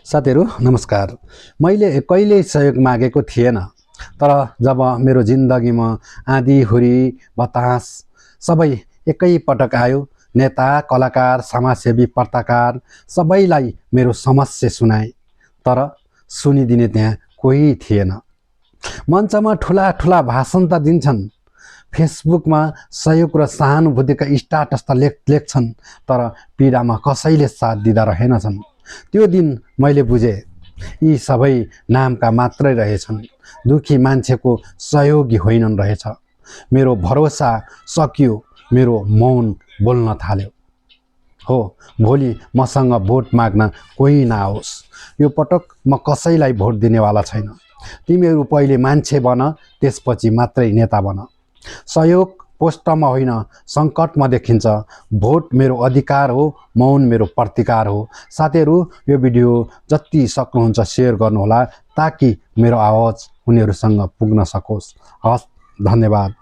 साथीहरू नमस्कार। मैले कहिल्यै सहयोग मागेको थिएन, तर जब मेरो जिन्दगीमा आँधी हुरी बतास सबै एकै पटक आयो, नेता कलाकार समाजसेवी पत्रकार सबैलाई मेरो समस्या सुनाए, तर सुनिदिने त्यहाँ कोही थिएन। मञ्चमा ठुला ठुला भाषण त दिन्छन्, फेसबुकमा सहयोग र सहानुभूतिका स्टाटस त लेख्छन्, तर पीडामा कसैले साथ दिँदा रहेनछन्। त्यो दिन मैले बुझे यी सबै नामका मात्रै रहेछन्, दुखी मान्छेको सहयोगी होइनन् रहेछ। मेरो भरोसा सकियो, मेरो मौन बोल्न थाल्यो। हो, भोलि मसँग भोट माग्न कोही नआओस्। यो पटक म कसैलाई भोट दिनेवाला छैन। तिमीहरू पहिले मान्छे बन, त्यसपछि मात्रै नेता बन। सहयोग पोस्टमा होइन, सङ्कटमा देखिन्छ। भोट मेरो अधिकार हो, मौन मेरो प्रतिकार हो। साथीहरू, यो भिडियो जति सक्नुहुन्छ सेयर गर्नुहोला, ताकि मेरो आवाज उनीहरूसँग पुग्न सकोस्। हस्, धन्यवाद।